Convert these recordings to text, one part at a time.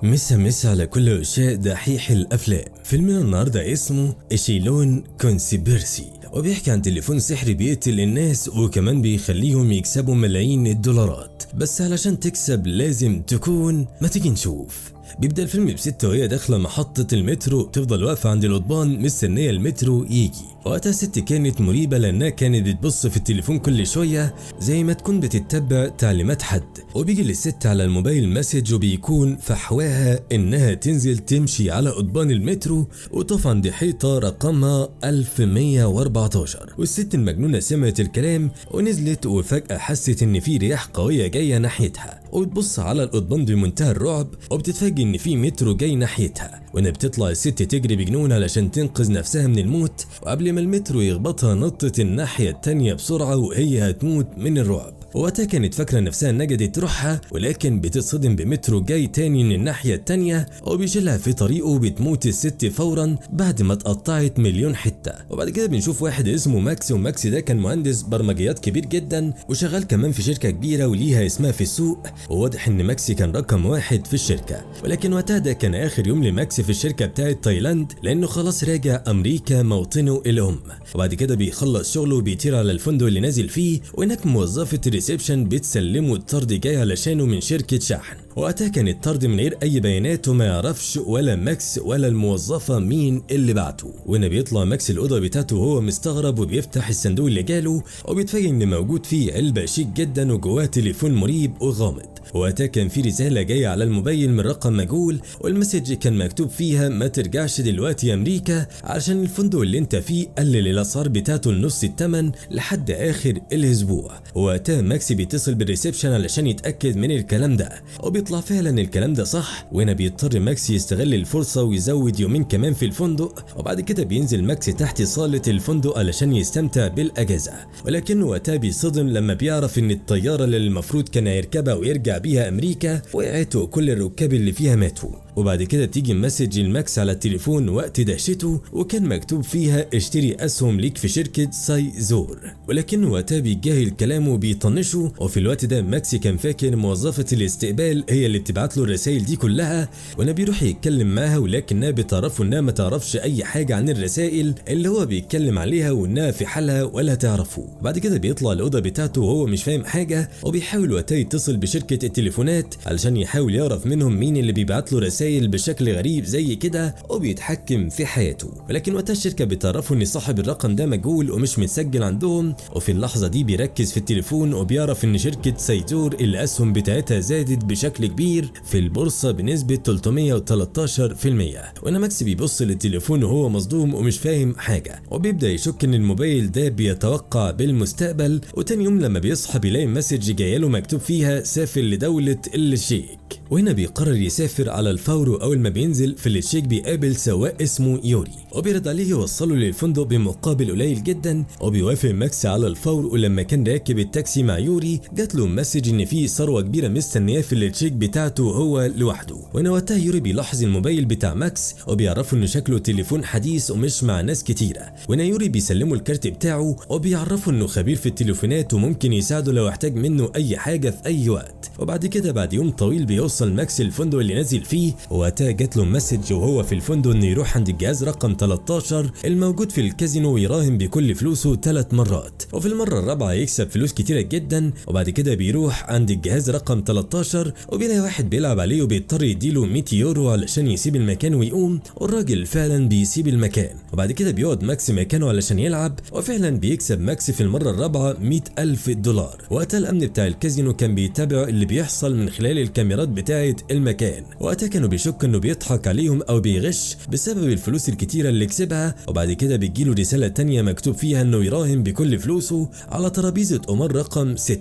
مسا مسا على كل عشاق دحيح الافلام. فيلمنا النهارده اسمه Echelon Conspiracy، وبيحكي عن تليفون سحري بيقتل الناس وكمان بيخليهم يكسبوا ملايين الدولارات، بس علشان تكسب لازم تكون. ما تيجي نشوف. بيبدأ الفيلم بست وهي داخلة محطة المترو، بتفضل واقفة عند القضبان مستنية المترو يجي. وقتها الست كانت مريبة لأنها كانت بتبص في التليفون كل شوية زي ما تكون بتتبع تعليمات حد. وبيجي للست على الموبايل message وبيكون فحواها إنها تنزل تمشي على قضبان المترو وتقف عند حيطة رقمها 1114. والست المجنونة سمعت الكلام ونزلت، وفجأة حست إن في رياح قوية جاية ناحيتها، وبتبص على القضبان بمنتهى الرعب وبتتفاجئ إن في مترو جاي ناحيتها. وإن بتطلع الست تجري بجنون علشان تنقذ نفسها من الموت، وقبل ما المترو يخبطها نطت الناحية التانية بسرعة وهي هتموت من الرعب. وقتها كانت فاكرة نفسها نجدت روحها، ولكن بتتصدم بمترو جاي تاني من الناحية التانية وبيشيلها في طريقه، وبتموت الست فورا بعد ما اتقطعت مليون حتة. وبعد كده بنشوف واحد اسمه ماكس، وماكس ده كان مهندس برمجيات كبير جدا وشغال كمان في شركة كبيرة وليها اسمها في السوق، وواضح ان ماكس كان رقم واحد في الشركة. ولكن وقتها ده كان اخر يوم لماكس في الشركة بتاعت تايلاند، لانه خلاص راجع امريكا موطنه الام. وبعد كده بيخلص شغله وبيطير على الفندق اللي نازل فيه، وهناك موظفة ال reception بتسلمه الطرد جاي علشانه من شركة شحن. وقتها كان الطرد من غير اي بيانات وما يعرفش ولا ماكس ولا الموظفة مين اللي بعته. وهنا بيطلع ماكس الأوضة بتاعته وهو مستغرب، وبيفتح الصندوق اللي جاله وبيتفاجئ ان موجود فيه علبة شيك جدا وجواه تليفون مريب وغامض. وقتها كان في رسالة جاية على الموبايل من رقم مجهول، وال message كان مكتوب فيها ما ترجعش دلوقتي يا امريكا عشان الفندق اللي انت فيه قلل الاسعار بتاعته لنص الثمن لحد اخر الاسبوع. وقتها ماكس بيتصل بال reception علشان يتاكد من الكلام ده، وبيطلع فعلا الكلام ده صح. وهنا بيضطر ماكس يستغل الفرصة ويزود يومين كمان في الفندق. وبعد كده بينزل ماكس تحت صالة الفندق علشان يستمتع بالاجازة، ولكنه وقتها بيصدم لما بيعرف ان الطيارة اللي المفروض كان هيركبها ويرجع بيها امريكا وقعت وكل الركاب اللي فيها ماتوا. وبعد كده تيجي message لماكس على التليفون وقت دهشته، وكان مكتوب فيها اشتري اسهم ليك في شركة سايزور، ولكنه وقتها بيتجاهل كلامه وبيطنشه. وفي الوقت ده ماكس كان فاكر موظفة الاستقبال هي اللي بتبعت له الرسائل دي كلها، وانا بيروح يتكلم معاها، ولكنها بتعرفه انها ما تعرفش اي حاجة عن الرسائل اللي هو بيتكلم عليها وانها في حالها ولا تعرفه. بعد كده بيطلع الأوضة بتاعته وهو مش فاهم حاجة، وبيحاول وقتها يتصل بشركة التليفونات علشان يحاول يعرف منهم مين اللي بيبعت له رسائل بشكل غريب زي كده وبيتحكم في حياته. ولكن وقتها الشركة بتعرفه ان صاحب الرقم ده مجهول ومش متسجل عندهم. وفي اللحظة دي بيركز في التليفون وبيعرف ان شركة سايزور الاسهم بتاعتها زادت بشكل كبير في البورصة بنسبة 313%. وهنا ماكس بيبص للتليفون وهو مصدوم ومش فاهم حاجة، وبيبدأ يشك ان الموبايل ده بيتوقع بالمستقبل. وتاني يوم لما بيصحى بيلاقي message جايله مكتوب فيها سافر لدولة التشيك، وهنا بيقرر يسافر على الفور. واول ما بينزل في التشيك بيقابل سواق اسمه يوري، وبيرد عليه يوصله للفندق بمقابل قليل جدا، وبيوافق ماكس على الفور. ولما كان راكب التاكسي مع يوري جات له message ان في ثروة كبيرة مستنياه في التشيك بتاعته هو لوحده. وهنا وقتها يوري بيلاحظ الموبايل بتاع ماكس وبيعرفه ان شكله تليفون حديث ومش مع ناس كتيرة. وهنا يوري بيسلمه الكارت بتاعه وبيعرفه انه خبير في التليفونات وممكن يساعده لو احتاج منه اي حاجة في اي وقت. وبعد كده بعد يوم طويل بيوصل ماكس الفندق اللي نازل فيه، وقتها جات له message وهو في الفندق انه يروح عند الجهاز رقم 13 الموجود في الكازينو ويراهن بكل فلوسه 3 مرات، وفي المرة الرابعة يكسب فلوس كتيرة جدا. وبعد كده بيروح عند الجهاز رقم 13 وبيلاقي واحد بيلعب عليه وبيضطر يديله 100 يورو علشان يسيب المكان ويقوم، والراجل فعلا بيسيب المكان. وبعد كده بيقعد ماكس مكانه علشان يلعب، وفعلا بيكسب ماكس في المرة الرابعة 100,000 دولار. وقتها الامن بتاع الكازينو كان بيتابع اللي بيحصل من خلال الكاميرات بتاعة المكان، وقتها كانوا بيشكوا انه بيضحك عليهم او بيغش بسبب الفلوس الكتيرة اللي كسبها. وبعد كده بتجيله رسالة تانية مكتوب فيها انه يراهن بكل فلوسه على ترابيزة قمار رقم 6،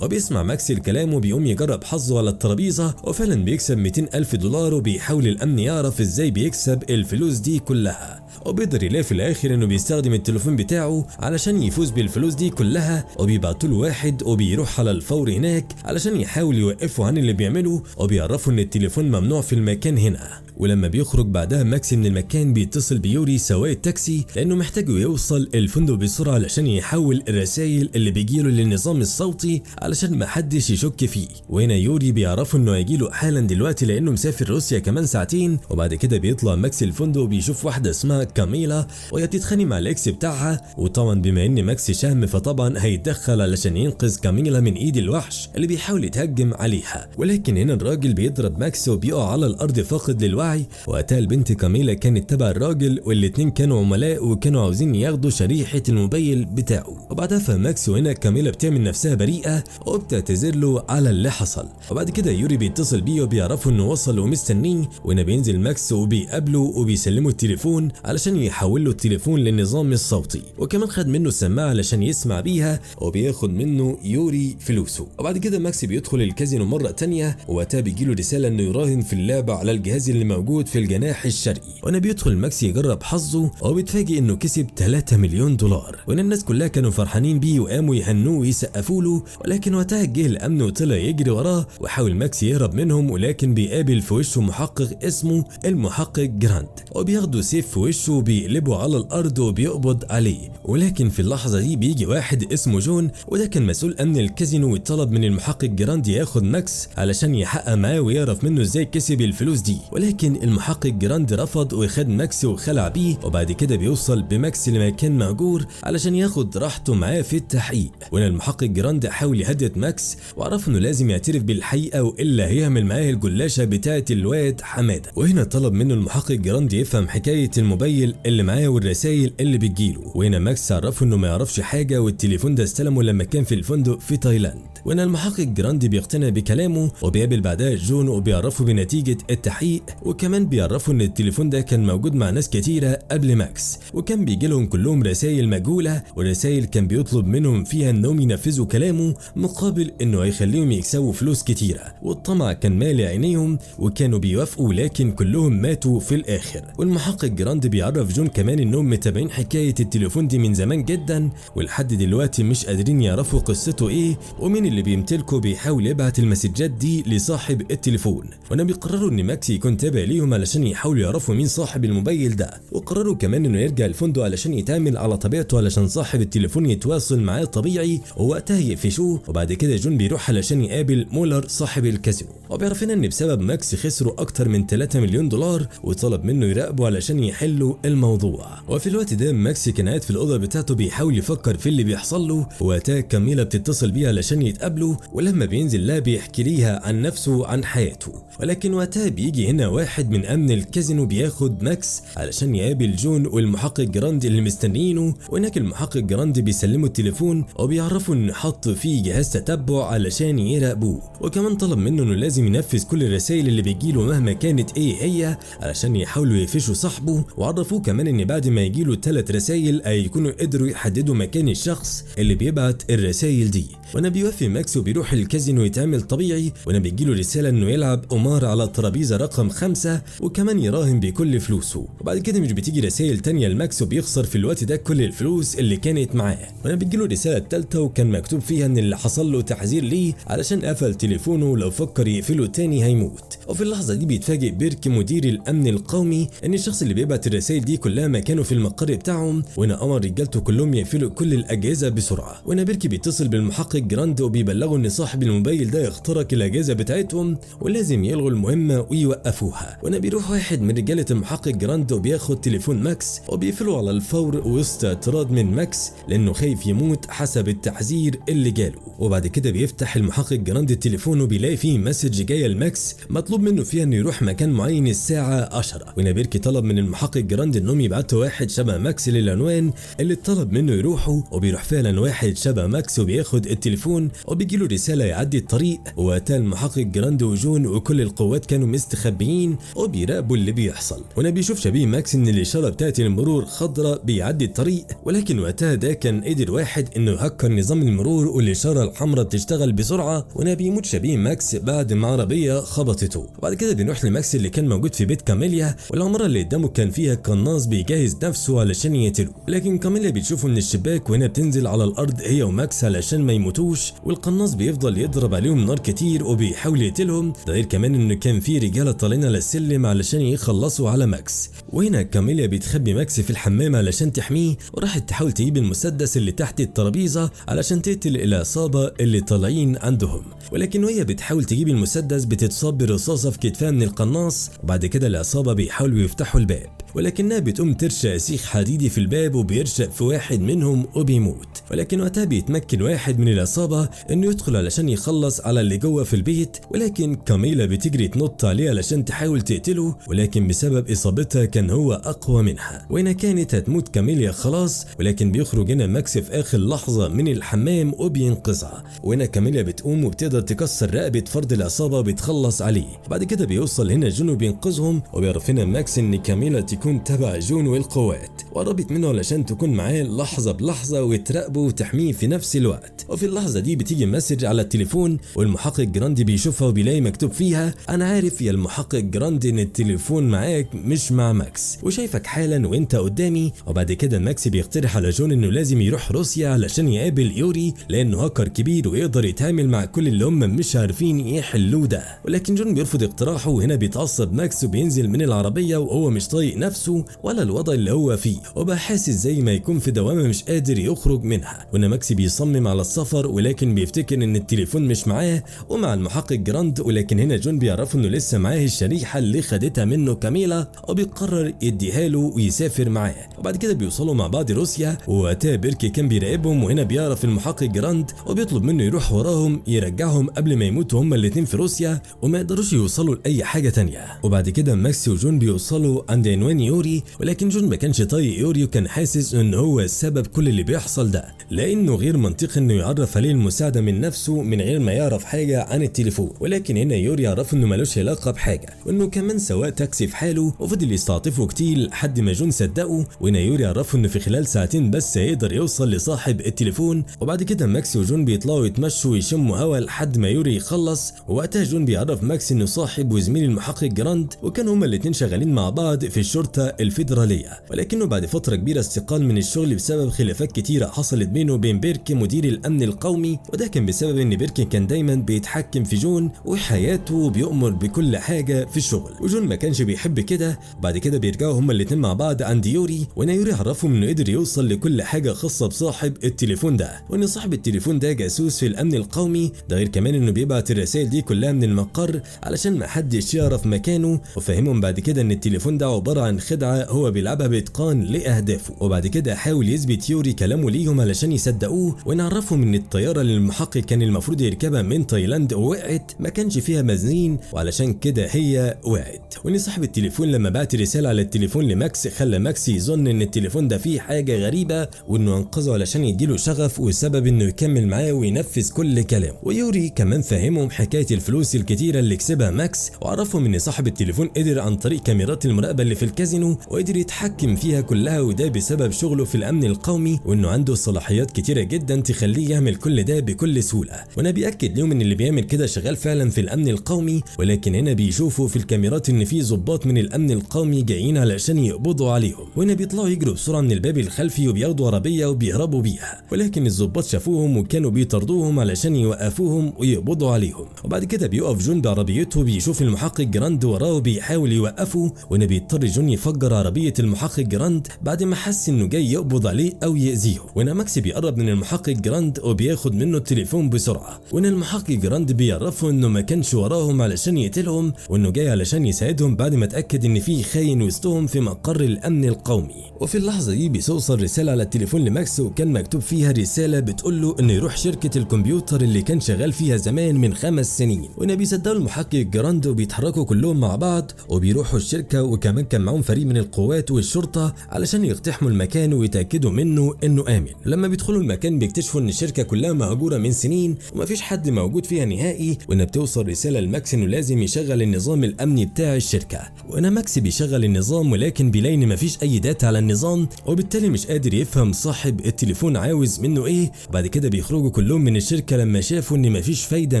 وبيسمع ماكس الكلام وبيقوم يجرب حظه على الترابيزة، وفعلا بيكسب 200,000 دولار. وبيحاول الامن يعرف ازاي بيكسب الفلوس دي كلها. وبيقدر يلاقي في الاخر انه بيستخدم التليفون بتاعه علشان يفوز بالفلوس دي كلها، وبيبعتوا له واحد وبيروح على الفور هناك علشان يحاول يوقفه عن اللي بيعمله، وبيعرفوا ان التليفون ممنوع في المكان هنا. ولما بيخرج بعدها ماكس من المكان بيتصل بيوري سواق التاكسي لانه محتاج يوصل الفندق بسرعة علشان يحول الرسائل اللي بيجيله للنظام الصوتي علشان محدش يشك فيه. وهنا يوري بيعرفه انه هيجيله حالا دلوقتي لانه مسافر روسيا كمان ساعتين. وبعد كده بيطلع ماكس الفندق وبيشوف واحدة اسمها كاميلا وهي بتتخانق مع ال ex بتاعها، وطبعا بما ان ماكس شهم فطبعا هيتدخل علشان ينقذ كاميلا من ايد الوحش اللي بيحاول يتهجم عليها. ولكن هنا الراجل بيضرب ماكس وبيقع على الارض فاقد للوعي. وقتها البنت كاميلا كانت تبع الراجل والاتنين كانوا عملاء وكانوا عاوزين ياخدوا شريحة الموبايل بتاعه. وبعدها فماكس وهنا كاميلا بتعمل نفسها بريئة وبتعتذر له على اللي حصل. وبعد كده يوري بيتصل بيه وبيعرفوا انه وصل ومستنيه، وهنا بينزل ماكس وبيقابله وبيسلمه التليفون علشان يحول له التليفون للنظام الصوتي، وكمان خد منه السماعة علشان يسمع بيها، وبياخد منه يوري فلوسه. وبعد كده ماكس بيدخل الكازينو مرة تانية، ووقتها بيجيله رسالة انه يراهن في اللعبة على الجهاز اللي موجود في الجناح الشرقي. وهنا بيدخل ماكس يجرب حظه وبيتفاجئ انه كسب 3 مليون دولار، وان الناس كلها كانوا فرحانين بيه وقاموا يهنوه ويسقفوا له. ولكن وقتها جه الامن وطلع يجري وراه، وحاول ماكس يهرب منهم، ولكن بيقابل في وشه محقق اسمه المحقق جراند، وبياخدوا سيف في وشه وبيقلبه على الارض وبيقبض عليه. ولكن في اللحظة دي بيجي واحد اسمه جون، وده كان مسؤول امن الكازينو، وطلب من المحقق جراند ياخد ماكس علشان يحقق معاه ويعرف منه ازاي كسب الفلوس دي. ولكن المحقق جراند رفض وخد ماكس وخلع بيه. وبعد كده بيوصل بماكس لمكان مهجور علشان ياخد راحته معاه في التحقيق. وهنا المحقق جراند حاول يهدد ماكس وعرف انه لازم يعترف بالحقيقة والا هيعمل معاه الجلاشه بتاعه الواد حمادة. وهنا طلب منه المحقق جراند يفهم حكاية الموبايل اللي معاه والرسائل اللي بتجيله. وهنا ماكس عرفه انه ما يعرفش حاجة والتليفون ده استلمه لما كان في الفندق في تايلاند. وهنا المحقق جراند بيقتنع بكلامه وبيقابل بعدها جون وبيعرفه بنتيجة التحقيق، وكمان بيعرفوا ان التليفون ده كان موجود مع ناس كتيرة قبل ماكس، وكان بيجي لهم كلهم رسائل مجهولة، ورسائل كان بيطلب منهم فيها انهم ينفذوا كلامه مقابل انه هيخليهم يكسبوا فلوس كتيرة. والطمع كان مالي عينيهم وكانوا بيوافقوا، لكن كلهم ماتوا في الاخر. والمحقق جراند بيعرف جون كمان انهم متابعين حكاية التليفون دي من زمان جدا، ولحد دلوقتي مش قادرين يعرفوا قصته ايه ومين اللي بيمتلكه بيحاول يبعت المسجات دي لصاحب التليفون. وهنا بيقرروا ان ماكس يكون تابع ليهم علشان يحاولوا يعرفوا مين صاحب الموبايل ده، وقرروا كمان انه يرجع الفندق علشان يتعامل على طبيعته علشان صاحب التليفون يتواصل معاه طبيعي ووقتها يقفشوه. وبعد كده جون بيروح علشان يقابل مولر صاحب الكازينو، وبيعرف هنا ان بسبب ماكس خسروا اكتر من 3 مليون دولار وطلب منه يراقبه علشان يحلوا الموضوع. وفي الوقت ده ماكس كان قاعد في الاوضة بتاعته بيحاول يفكر في اللي بيحصل له، وقتها كاميلا بتتصل بيه علشان يتقابلوا، ولما بينزل لها بيحكي ليها عن نفسه وعن حياته. ولكن وقتها بيجي هنا واحد من امن الكازينو بياخد ماكس علشان يقابل جون والمحقق جراند اللي مستنيينه. وهناك المحقق جراند بيسلمه التليفون وبيعرفوا ان حط فيه جهاز تتبع علشان يراقبوه، وكمان طلب منه انه لازم ينفذ كل الرسائل اللي بتجيله مهما كانت ايه هي علشان يحاولوا يقفشوا صاحبه. وعرفوه كمان ان بعد ما يجيله 3 رسائل هيكونوا قدروا يحددوا مكان الشخص اللي بيبعت الرسائل دي. وهنا بيوافق ماكس وبيروح الكازينو يتعامل طبيعي، وهنا بيجيله رسالة انه يلعب قمار على الترابيزة رقم 5 وكمان يراهن بكل فلوسه. وبعد كده مش بتيجي رسائل تانية لماكس وبيخسر في الوقت ده كل الفلوس اللي كانت معاه. وهنا بتجيله الرسالة الثالثة وكان مكتوب فيها ان اللي حصل له تحذير ليه علشان قفل تليفونه لو فكر يقفله تاني هيموت. وفي اللحظة دي بيتفاجئ بيرك مدير الامن القومي ان الشخص اللي بيبعت الرسائل دي كلها مكانه في المقر بتاعهم، وهنا امر رجالته كلهم يقفلوا كل الاجهزة بسرعة. وهنا بيرك بيتصل بالمحقق جراند وبيبلغه ان صاحب الموبايل ده اخترق الاجهزة بتاعتهم ولازم يلغوا المهمة ويوقفوها. وهنا بيروح واحد من رجاله المحقق جراند وبياخد تليفون ماكس وبيقفله على الفور وسط اعتراض من ماكس لانه خايف يموت حسب التحذير اللي جاله. وبعد كده بيفتح المحقق جراند التليفون وبيلاقي فيه message جاية لماكس مطلوب منه فيها انه يروح مكان معين الساعة 10. وهنا بيركي طلب من المحقق جراند انهم يبعتوا واحد شبه ماكس للعنوان اللي طلب منه يروحوا، وبيروح فعلا واحد شبه ماكس وبياخد التليفون وبيجيله رسالة يعدي الطريق. وقتها المحقق جراند وجون وكل القوات كانوا مستخبيين وبيراقبوا اللي بيحصل. وهنا بيشوف شبيه ماكس ان الاشارة بتاعت المرور خضراء بيعدي الطريق، ولكن وقتها ده كان قدر واحد انه يهكر نظام المرور والاشارة الحمراء بتشتغل بسرعة. وهنا بيموت شبيه ماكس بعد ما عربية خبطته. وبعد كده بنروح لماكس اللي كان موجود في بيت كاميليا، والعماره اللي قدامه كان فيها القناص بيجهز نفسه علشان يقتله، لكن كاميليا بتشوفه من الشباك وهنا بتنزل على الارض هي وماكس علشان ما يموتوش، والقناص بيفضل يضرب عليهم نار كتير وبيحاول يقتلهم. ده غير كمان انه كان في رجاله طالعين على السلم علشان يخلصوا على ماكس. وهنا كاميليا بتخبي ماكس في الحمام علشان تحميه، وراحت تحاول تجيب المسدس اللي تحت الترابيزة علشان تقتل العصابة اللي طالعين عندهم، ولكن وهي بتحاول تجيب المسدس بتتصاب برصاصه في كتفها من القناص. وبعد كده العصابة بيحاولوا يفتحوا الباب، ولكنها بتقوم ترشق سيخ حديدي في الباب وبيرشق في واحد منهم وبيموت. ولكن وقتها بيتمكن واحد من العصابة انه يدخل علشان يخلص على اللي جوه في البيت، ولكن كاميلا بتجري تنط عليه علشان تحاول تقتله، ولكن بسبب اصابتها كان هو اقوى منها، وهنا كانت هتموت كاميليا خلاص. ولكن بيخرج هنا ماكس في اخر لحظة من الحمام وبينقذها، وهنا كاميليا بتقوم وبتقدر تكسر رقبة فرد العصابة وبتخلص عليه. بعد كده بيوصل هنا جون وبينقذهم، وبيعرف هنا ماكس ان كاميلا تكون تبع جون والقوات، وقربت منه علشان تكون معاه لحظة بلحظة وتراقبه وتحميه في نفس الوقت. وفي اللحظة دي بتيجي message على التليفون، والمحقق جراندي بيشوفها وبيلاقي مكتوب فيها: انا عارف يا المحقق جراندي ان التليفون معاك مش مع ماكس، وشايفك حالا وانت قدامي. وبعد كده ماكس بيقترح على جون انه لازم يروح روسيا علشان يقابل يوري لانه هاكر كبير ويقدر يتعامل مع كل اللي هم مش عارفين يحلوه ده، ولكن جون بيرفض اقتراحه. وهنا بيتعصب ماكس وبينزل من العربية وهو مش طايق نفسه ولا الوضع اللي هو فيه، وبقى حاسس زي ما يكون في دوامة مش قادر يخرج منها. وهنا ماكس بيصمم على السفر، ولكن بيفتكر ان التليفون مش معاه ومع المحقق جراند، ولكن هنا جون بيعرفه انه لسه معاه الشريحة اللي خدتها منه كاميلا، وبيقرر يديها له ويسافر معاه. وبعد كده بيوصلوا مع بعض روسيا، ووقتها بيركي كان بيراقبهم، وهنا بيعرف المحقق جراند وبيطلب منه يروح وراهم يرجعهم قبل ما يموتوا هما الاتنين في روسيا وما يقدروش يوصلوا لاي حاجة تانية. وبعد كده ماكس وجون بيوصلوا عند عنوان يوري، ولكن جون ما كانش طايق يوري وكان حاسس ان هو السبب كل اللي بيحصل ده، لانه غير منطقي انه يعرف عليه المساعدة من نفسه من غير ما يعرف حاجة عن التليفون. ولكن هنا يوري عرف انه ملوش علاقة بحاجة، وانه كمان سواق تاكسي في حاله، وفضل يستعطفه كتير لحد ما جون صدقه. وهنا يوري عرفه انه في خلال ساعتين بس هيقدر يوصل لصاحب التليفون. وبعد كده ماكس وجون بيطلعوا يتمشوا ويشموا هوا لحد ما يوري يخلص. ووقتها جون بيعرف ماكس انه صاحب وزميل المحقق جراند، وكان هما الاتنين شغالين مع بعض في الشرطة الفيدرالية، ولكنه بعد فترة كبيرة استقال من الشغل بسبب خلافات كتيرة حصلت بينه وبين بيرك مدير الأمن القومي، وده كان بسبب ان بيرك كان دايما بيتحكم في جون وحياته وبيؤمر بكل حاجة في الشغل، وجون ما كانش بيحب كده. بعد كده بيرجعوا هما الاتنين مع بعض عند يوري، وهنا يوري عرفهم انه قدر يوصل لكل حاجة خاصة بصاحب التليفون ده، وان صاحب التليفون ده جاسوس في الأمن القومي، ده غير كمان انه بيبعت الرسائل دي كلها من المقر علشان ما حدش يعرف مكانه. وفهمهم بعد كده ان التليفون ده عبارة عن خدعة هو بيلعبها بإتقان لأهدافه. وبعد كده حاول يثبت يوري كلامه ليهم علشان يصدقوه، ونعرفهم ان الطيارة اللي المحقق كان المفروض يركبها من تايلاند وقعت ما كانش فيها بنزين، وعلشان كده هي وقعت. وان صاحب التليفون لما بعت رسالة على التليفون لماكس خلى ماكس يظن ان التليفون ده فيه حاجة غريبة، وانه انقذه علشان يديله شغف وسبب انه يكمل معاه وينفذ كل كلامه. ويوري كمان فهمهم حكاية الفلوس الكتيرة اللي كسبها ماكس، وعرفهم ان صاحب التليفون قدر عن طريق كاميرات المراقبة اللي في الكازينو وقدر يتحكم فيها كلها، وده بسبب شغله في الامن القومي، وانه عنده صلاحيات كتيرة جدا تخليه يعمل كل ده بكل سهولة. وانا بيأكد لهم ان اللي بيعمل كده شغال فعلا في الامن القومي، ولكن هنا بيشوفوا في الكاميرات ان في ضباط من الامن القومي جايين علشان يقبضوا عليهم، وهنا بيطلعوا يجروا بسرعة من الباب الخلفي وبياخدوا عربية وبيهربوا بيها، ولكن الضباط شافوهم وكانوا بيطاردوهم علشان يوقفوهم ويقبضوا عليهم. وبعد كده بيقف جون بعربيته بيشوف المحقق جراند وراه وبيحاول يوقفه، وهنا بيضطر جون يفجر عربية المحقق جراند بعد ما حس انه جاي يقبض عليه او يأذيه. وهنا ماكس بيقرب من المحقق جراند وبياخد منه التليفون بسرعة، وهنا المحقق جراند بيعرفه انه ما كانش وراهم علشان يقتلهم، وانه جاي علشان يساعدهم بعد ما اتأكد ان في خاين وسطهم في مقر الامن القومي. وفي اللحظة دي بيوصل رسالة على التليفون لماكس، وكان مكتوب فيها رسالة بتقول له انه يروح شركة الكمبيوتر اللي كان شغال فيها زمان من 5 سنين. وهنا بيصدقوا المحقق جراند وبيتحركوا كلهم مع بعض وبيروحوا الشركة، وكمان كان معاهم فريق من القوات والشرطة علشان يقتحموا المكان ويتأكدوا منه انه آمن. لما بيدخلوا المكان بيكتشفوا ان الشركة كلها مهجورة من سنين ومفيش حد موجود فيها نهائي. وهنا بتوصل رسالة لماكس انه لازم يشغل النظام الامني بتاع الشركة، وهنا ماكس بيشغل النظام ولكن بيلاقي ان مفيش اي data على النظام، وبالتالي مش قادر يفهم صاحب التليفون عاوز منه ايه. بعد كده بيخرجوا كلهم من الشركة لما شافوا ان مفيش فايدة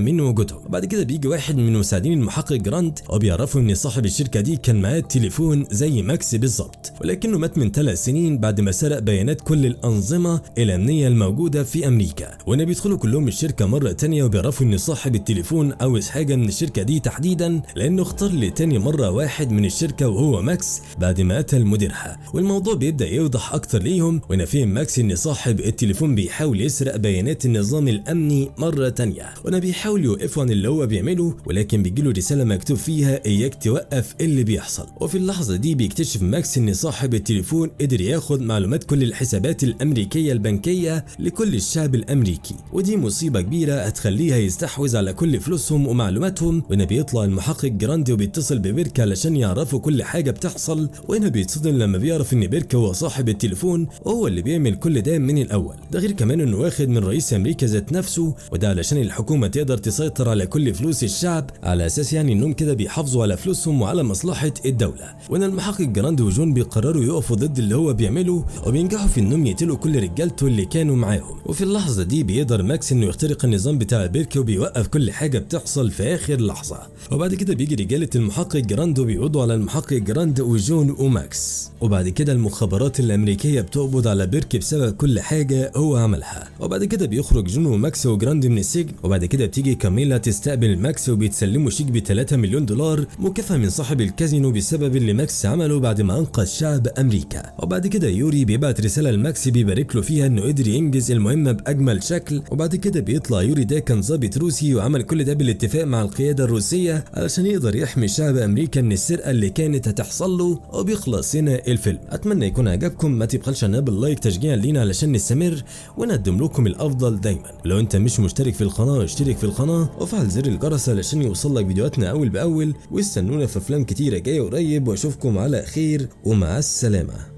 من وجودهم. بعد كده بيجي واحد من مساعدين المحقق جراند وبيعرفوا ان صاحب الشركة دي كان معاه التليفون زي زي ماكس بالظبط، ولكنه مات من 3 سنين بعد ما سرق بيانات كل الانظمة الامنية الموجودة في امريكا. وهنا بيدخلوا كلهم الشركة مرة تانية وبيعرفوا ان صاحب التليفون عاوز حاجة من الشركة دي تحديدا، لانه اختار لتاني مرة واحد من الشركة وهو ماكس بعد ما قتل مديرها. والموضوع بيبدا يوضح اكتر ليهم، وهنا فهم ماكس ان صاحب التليفون بيحاول يسرق بيانات النظام الامني مرة تانية، وهنا بيحاول يوقفه عن اللي هو بيعمله، ولكن بيجيله رسالة مكتوب فيها اياك توقف اللي بيحصل. وفي اللحظة دي بيكتشف ماكس ان صاحب التليفون قدر ياخد معلومات كل الحسابات الامريكية البنكية لكل الشعب الامريكي، ودي مصيبة كبيرة هتخليها يستحوذ على كل فلوسهم ومعلوماتهم. وهنا بيطلع المحقق جراندي وبيتصل ببيرك علشان يعرفوا كل حاجة بتحصل، وهنا بيتصدم لما بيعرف ان بيرك هو صاحب التليفون وهو اللي بيعمل كل ده من الاول، ده غير كمان انه واخد من رئيس امريكا ذات نفسه، وده علشان الحكومة تقدر تسيطر على كل فلوس الشعب، على اساس يعني انهم كده بيحافظوا على فلوسهم وعلى مصلحة الدولة. وان المحقق جراند وجون بيقرروا يقفوا ضد اللي هو بيعمله، وبينجحوا في انهم يقتلوا كل رجالته اللي كانوا معاهم. وفي اللحظة دي بيقدر ماكس انه يخترق النظام بتاع بيرك وبيوقف كل حاجة بتحصل في اخر لحظة. وبعد كده بيجي رجاله المحقق جراند وبيقبضوا على المحقق جراند وجون وماكس. وبعد كده المخابرات الامريكية بتقبض على بيرك بسبب كل حاجة هو عملها. وبعد كده بيخرج جون وماكس وجراند من السجن. وبعد كده بتيجي كاميلا تستقبل ماكس وبيتسلموا شيك ب 3 مليون دولار مكافأة من صاحب الكازينو بسبب اللي ماكس عمله بعد ما انقذ شعب امريكا. وبعد كده يوري بيبعت رسالة لماكس بيبارك له فيها انه قدر ينجز المهمة باجمل شكل. وبعد كده بيطلع يوري ده كان ضابط روسي وعمل كل ده بالاتفاق مع القيادة الروسية علشان يقدر يحمي شعب امريكا من السرقة اللي كانت هتحصل له. وبيخلص هنا الفيلم. اتمنى يكون عجبكم، ما تبخلش علينا بال like تشجيعا لينا علشان نستمر ونقدم لكم الافضل دايما. لو انت مش مشترك في القناة اشترك في القناة وفعل زر الجرس علشان يوصلك فيديوهاتنا اول باول، واستنونا في افلام كتيرة جاية قريب، واشوفكم على خير ومع السلامة.